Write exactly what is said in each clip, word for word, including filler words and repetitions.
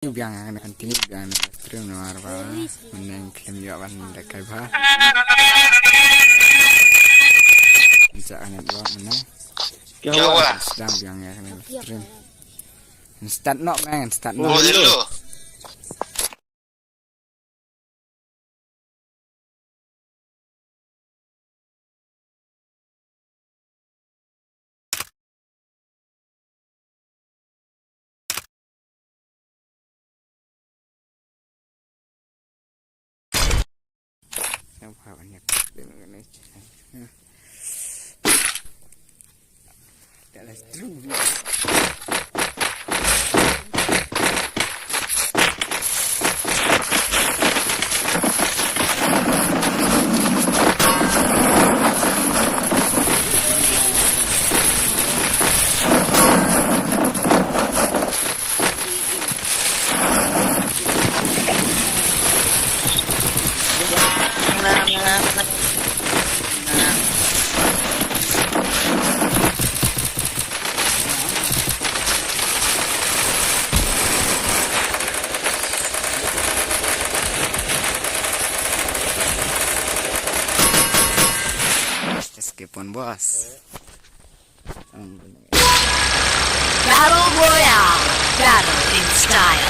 Biang ïa kane, continue biang ïa kane stream namar ba mynne khlem ïoh ban da kai bha. Nja ane dua mynne. Kya hua? Sdang biang ïa kane stream. Start noh man, start noh. Oh, hello. Escape one, boss. Battle Royale. Battle in style.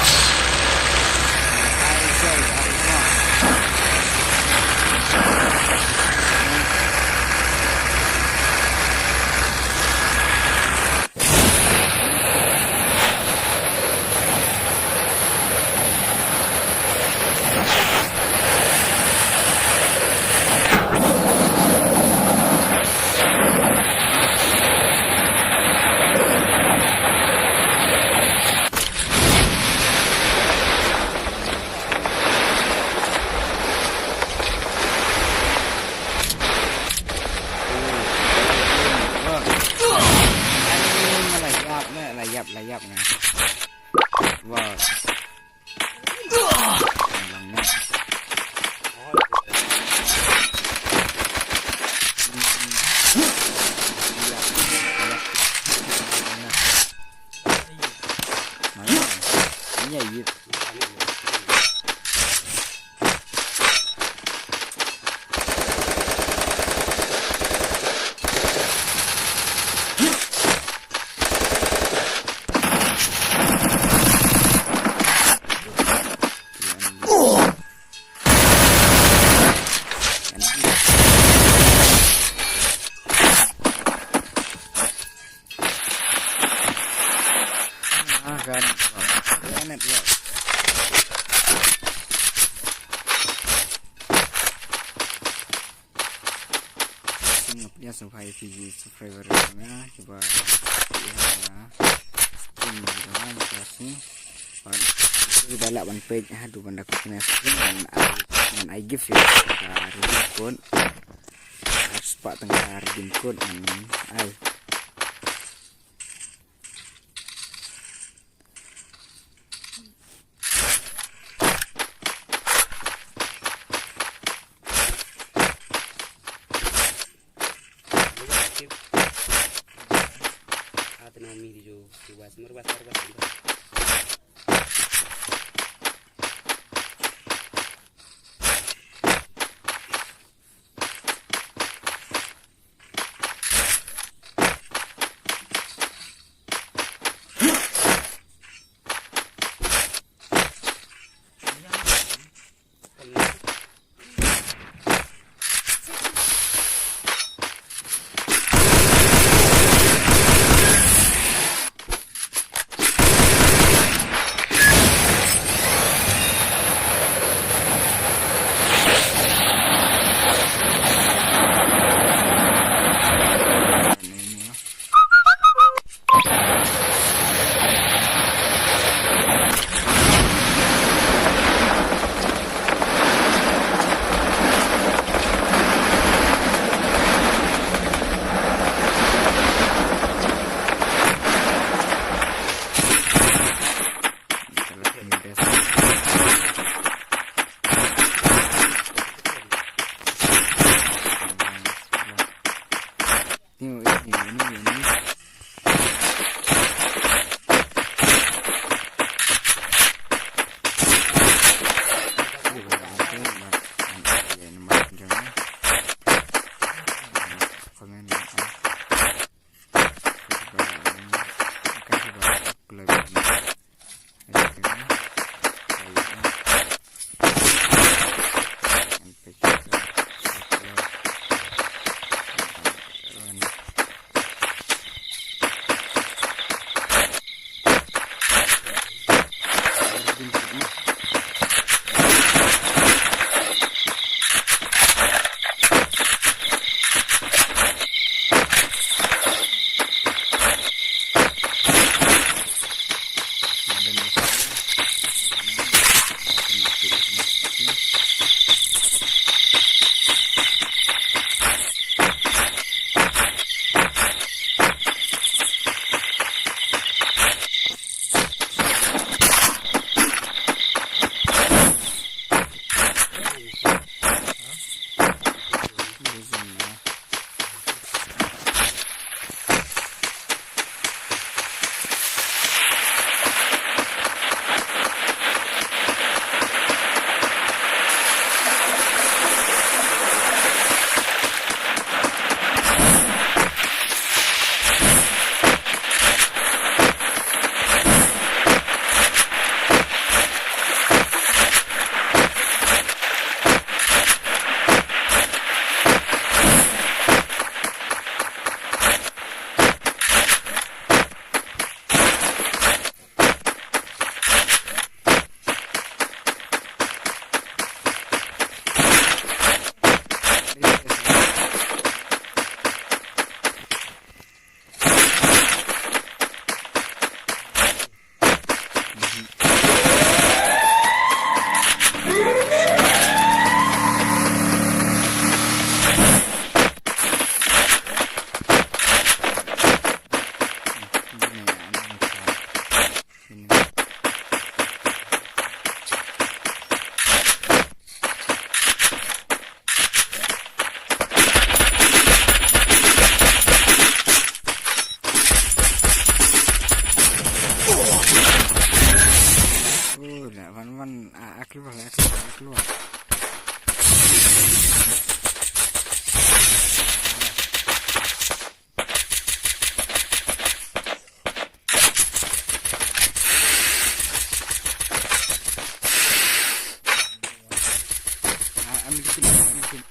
Ah, kan. Kan network. Sing up dia, so hai Fiji subscriber na, cuba ya, stream di mana kita sini. Ban, cuba lah ban page, aduh, ban da kut kena stream, ban ai, ban ai gift ya, kita redeem code. Harus pak tengah redeem code, ban ai. Oh, la wan wan, ah, ah, keluar, ah, keluar, ah, keluar. Ah, ambil dikit, ambil dikit.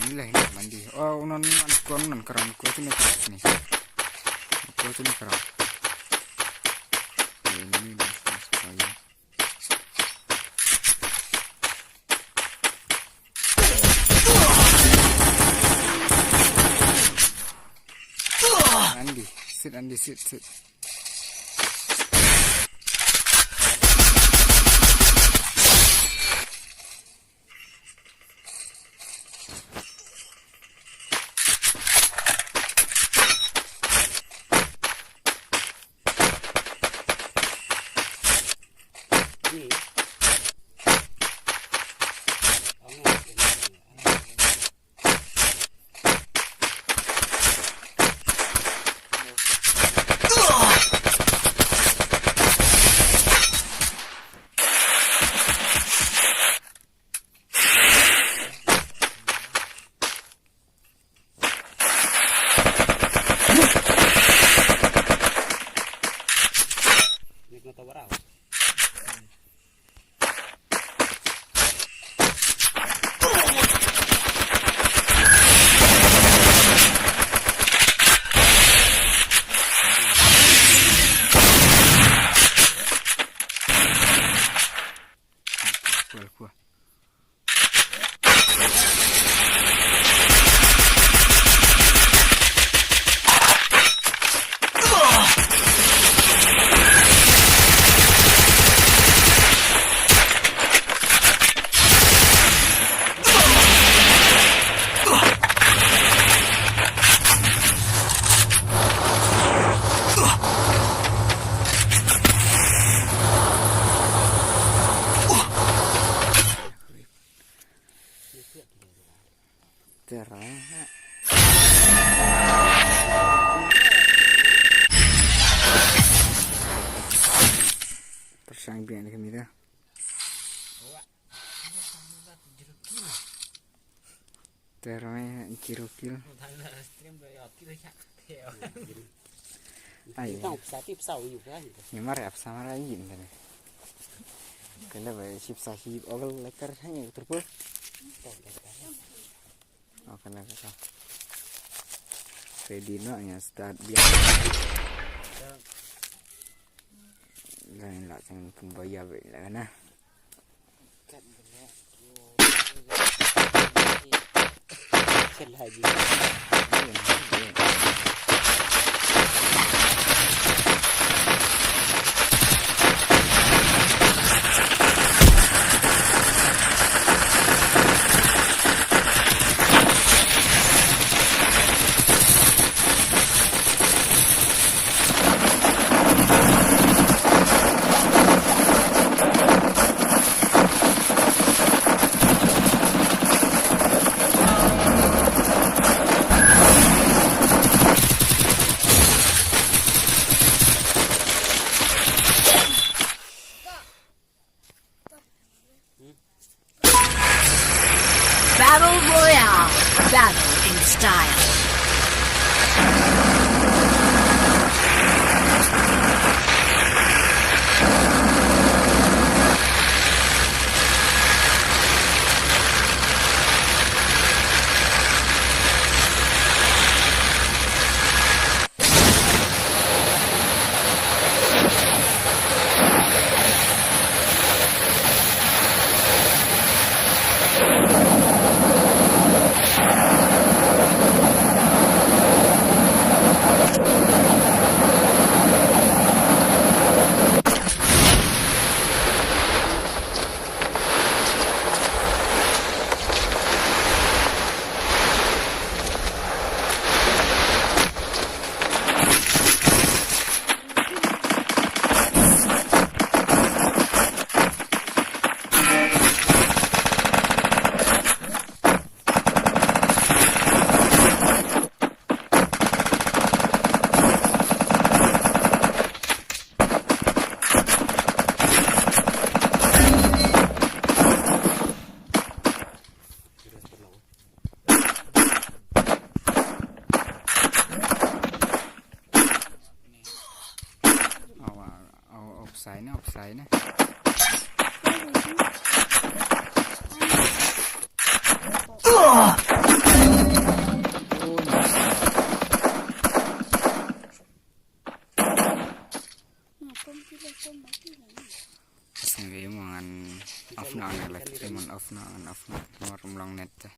Inilah ini mandi. Oh, unan, unan, unan kerang, unan tu ni kerang ni. Unan tu ni kerang. Ini ni, ini ni. Andy, sit, Andy, sit, sit. Tera. Pyrshang biang ni kami dah. Tera, zero kill. Ai. Tang psa ti psa u yu ka yu. Ni mar ap sa mar ai ni. Kena ba sip sa hi ogal lekar hanya turpul. Oh, kena ka. Ready no nya start biar. Lain lah jangan pun bayar lah kena. Battle Royale. Battle in style. Awa, awa, offside na, offside na. Sngewbha mo ngan off na ngan lek mon off na ngan off na mor mlong net te.